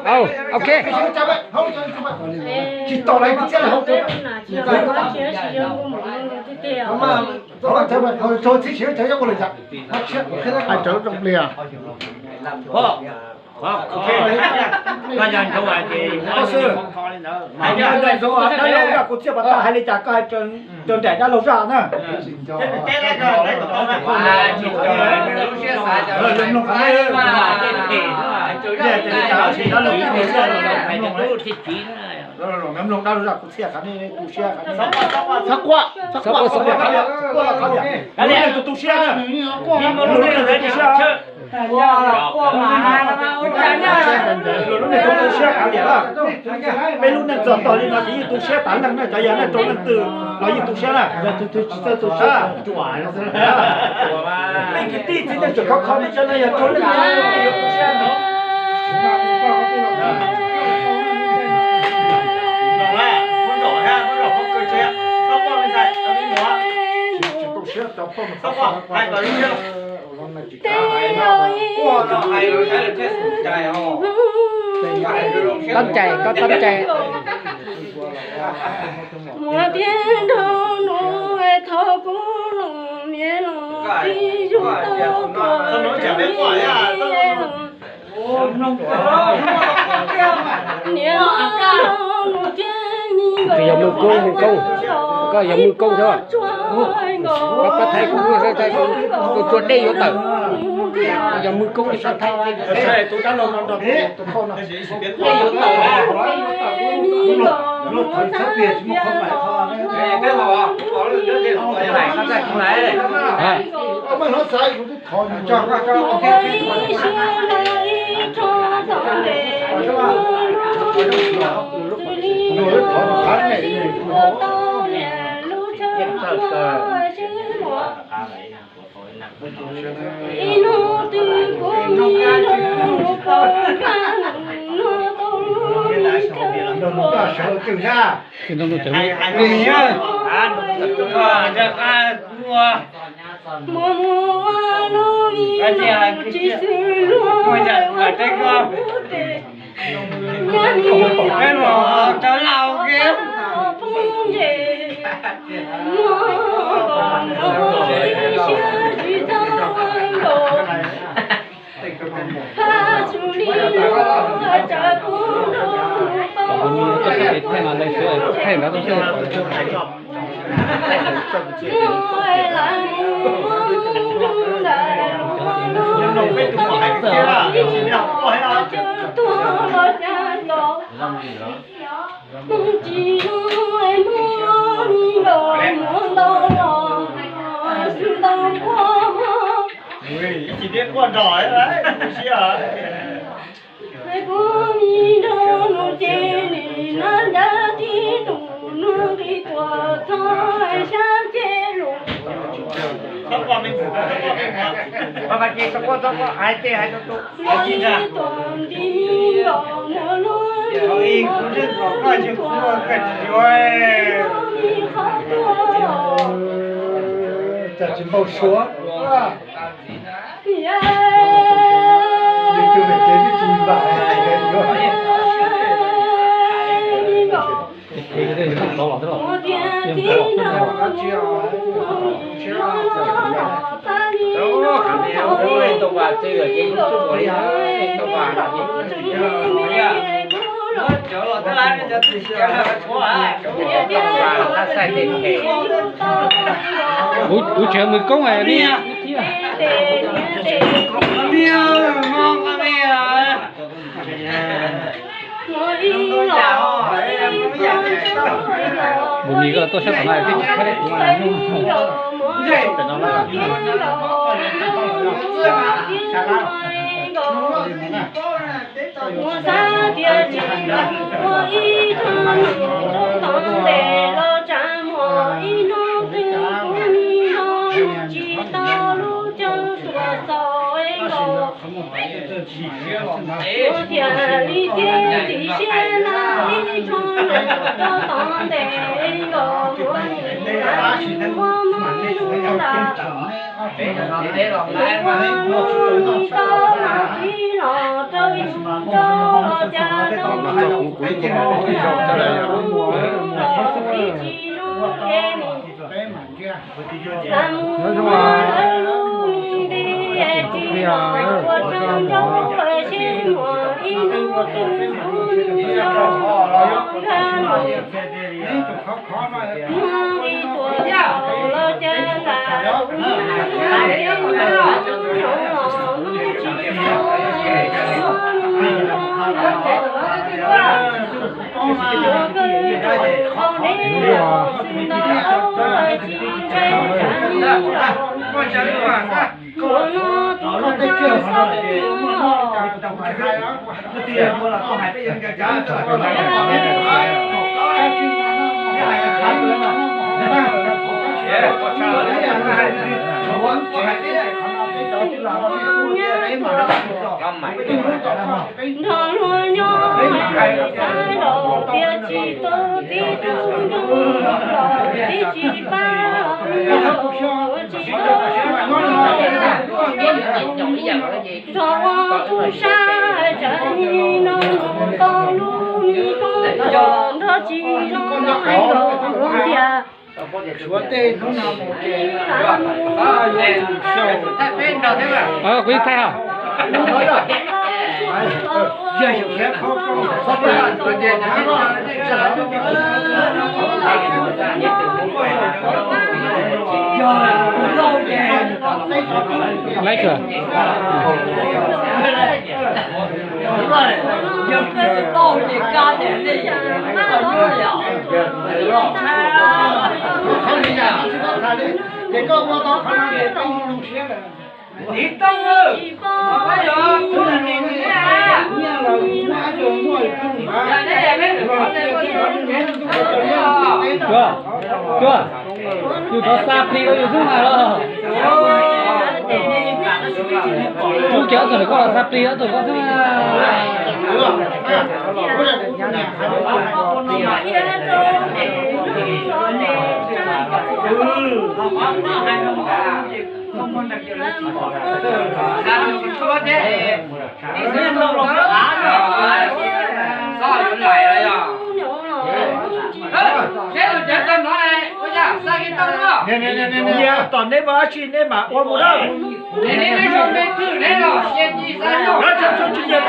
Ok. Hais raws lub rooj plig. Dab laug, kuv txiaj pas tag hais li cas koj hais raws nraim dab laug zaj na. Mloog dab laug zaj kuv txiaj qhov nej tu siab qhov nej. Txhob quaj, txhob quaj, kav liam, tus tu siab na. Lub neej tu siab, lub neej tu siab kav liam. Peb lub neej txog tog li no ces yeej tu siab tas leej na, cov yog neej rau leej twg los yeej tu siab na. Peb kwv tij txiv neej tseem khov kho peb cov no yog rau leej twg yeej tu siab ntag. Tab cai, koj tab cai. Muaj tias nrog nus thov kuv los niam los tij yug tau koj niam los. Niam los nus thiab me nkauj. Koj yog Mws Koob, Mws Koob, koj yog Mws Koob thiab. Koj pab thaij kuv, thaij kuv tus tsua dej yuav tawm. Yog Mws Koob li pab thaij. Cas tsis npau suav. Kuv tseem Mws Koob li thiab. Mus ni koj tuaj sab tom no twb tsis tshab deb kuv mas. Mus xav tias tsis mus ua ib tug nus rau tom ntej los tsam muaj ib hnub twg kuv nim no mus tsis tau lub caug tuaj txog es nkaus. Ua tiag li ces txiv siab na ib tug nus rau tom ntej es nkaus muaj nim no. Nrog luag nyob hais los tias tsis tau tib tug nyob los tib tsis pab, tsis tau zog ua tub sab tsam no mus tau lub me koob los nrog tsis los hais los tias Suav tej hnub no mus ces kuv ib thaij os. Laib kawg. Ces koj ua tau qhov no ces peb yeej zoo siab lawm. Cuag, cuag, yus thov xa plig rau yus xwb mas los. Tub kiag ob tug ntawm koj los xa plig ob tug koj xwb. Tom neb ua dab tsi neb mam ua mus na. Ua dab tsi nyias tom neb, neb mam tsis muab.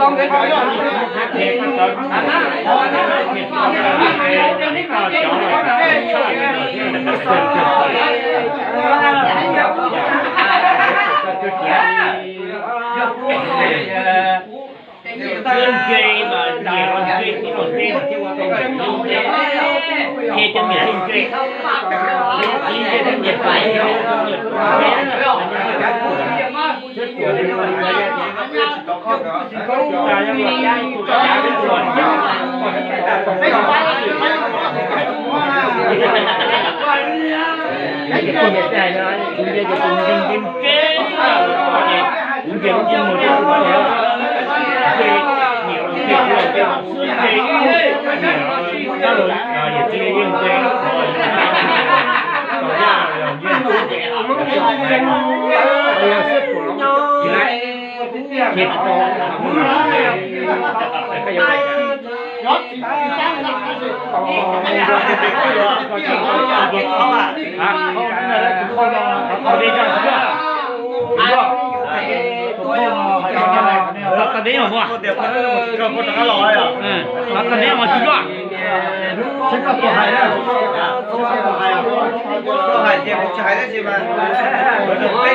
Zaum neb xwb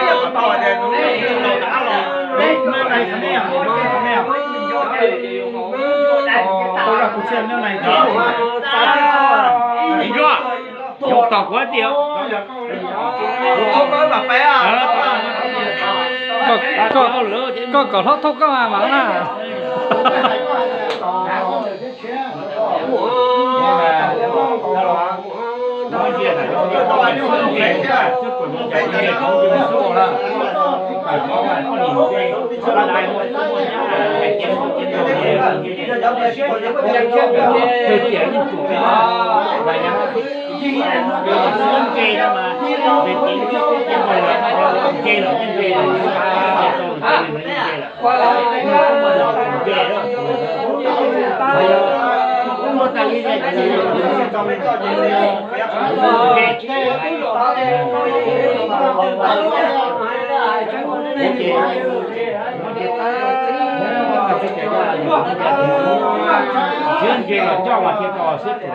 haus cawv na. Ua kuv txhiaj neb na, ib nruab, yog tom kuv tias, koj kom hlob thauj koj mas mam na. Siab ntshe los coj mas thiaj tau siab phem.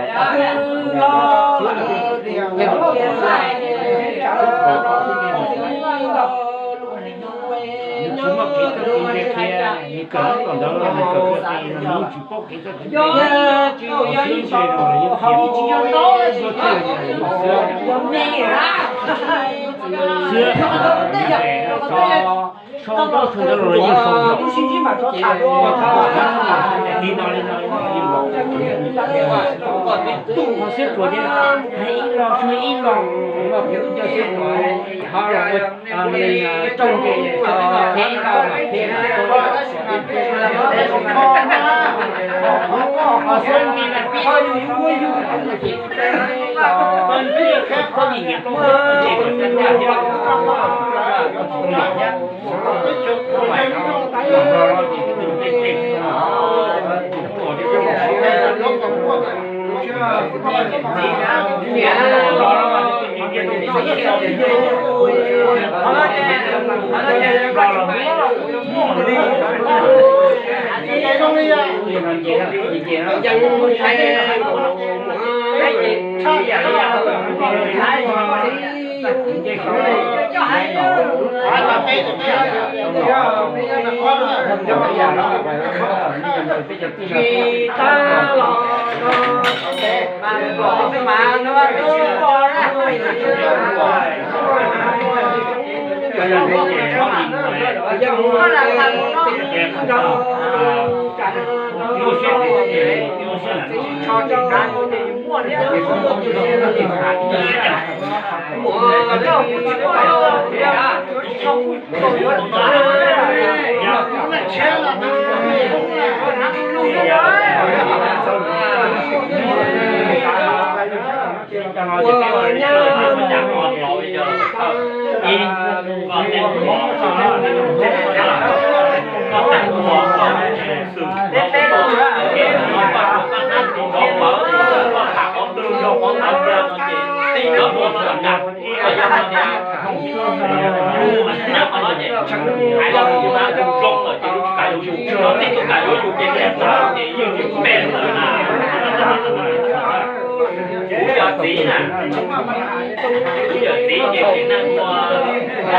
Nws tsis muaj kev txawj kev ntse qhia, nws kawm lub tom ntawd los nws kawm ua tsis, nws tsis paub kev txawj kev ntse. Siab ntshe los yog tias, xwb, xwb, sau ntaub sau ntawv los yeej sau yog. Li no li no li no, ho siab tsuas thiab, hais ib lo suav ib lo, ua phem ua ncauj siab tsuas, ho los ua neeg rooj nqe, phem ib lo mas phem, ho siab nti mas pib, Kuv yog txiv na, kuv yog txiv ces tsis neeg ua, ua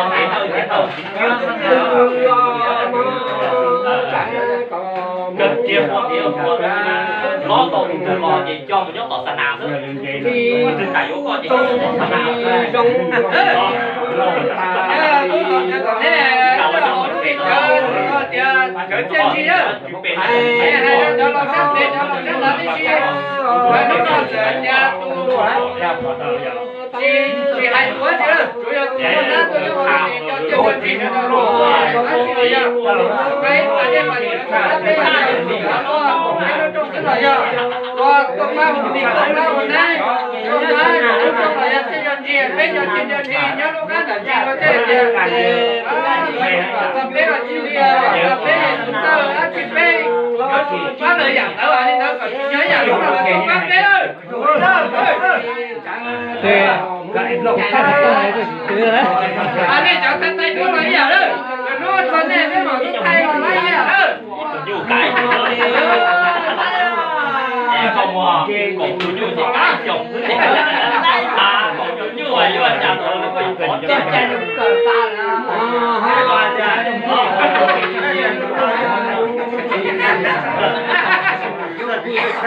hais tawj ces tawj. Kawg kiag ua tiav ua hlob tau tus twg los ces coj mus nyob tom xa nas xwb. Tus twg kam yuav koj ces coj mus tom xa nas xwb. Tsis hais tus tsis hais tus tsis, tsuav yog tus nab tuaj nyob hauv ces coj cia ua ntsis sawv daws los, dab tsi los yog, peb pas dej pas cawv sawv daws peb yog peb lub rooj xwb los yog, ua tuaj pab hu nis tuaj pab hu nab, tuaj pab lub rooj los yog txij yog ntsis, peb cov tsis yog ntsis nyob lub qab nram ntsis no tej tias, txog peb los tsis li, txog peb tus txawj dab tsi peb yuav tsum pab lawv yam ntawd li ntawd kom tsis yog yam no los tuaj pab peb lawm. Nej cov thaij thaij duab los ib yam lawm, cov hnub txog nej peb mam tub thaij los lawm ib yam lawm. Siab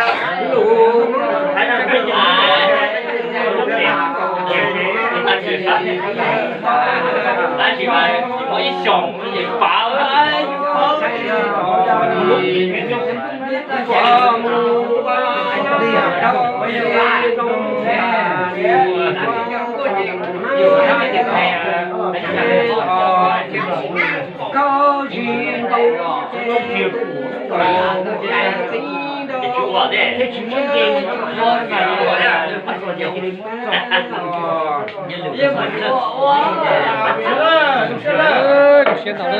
ntau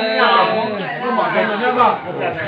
na.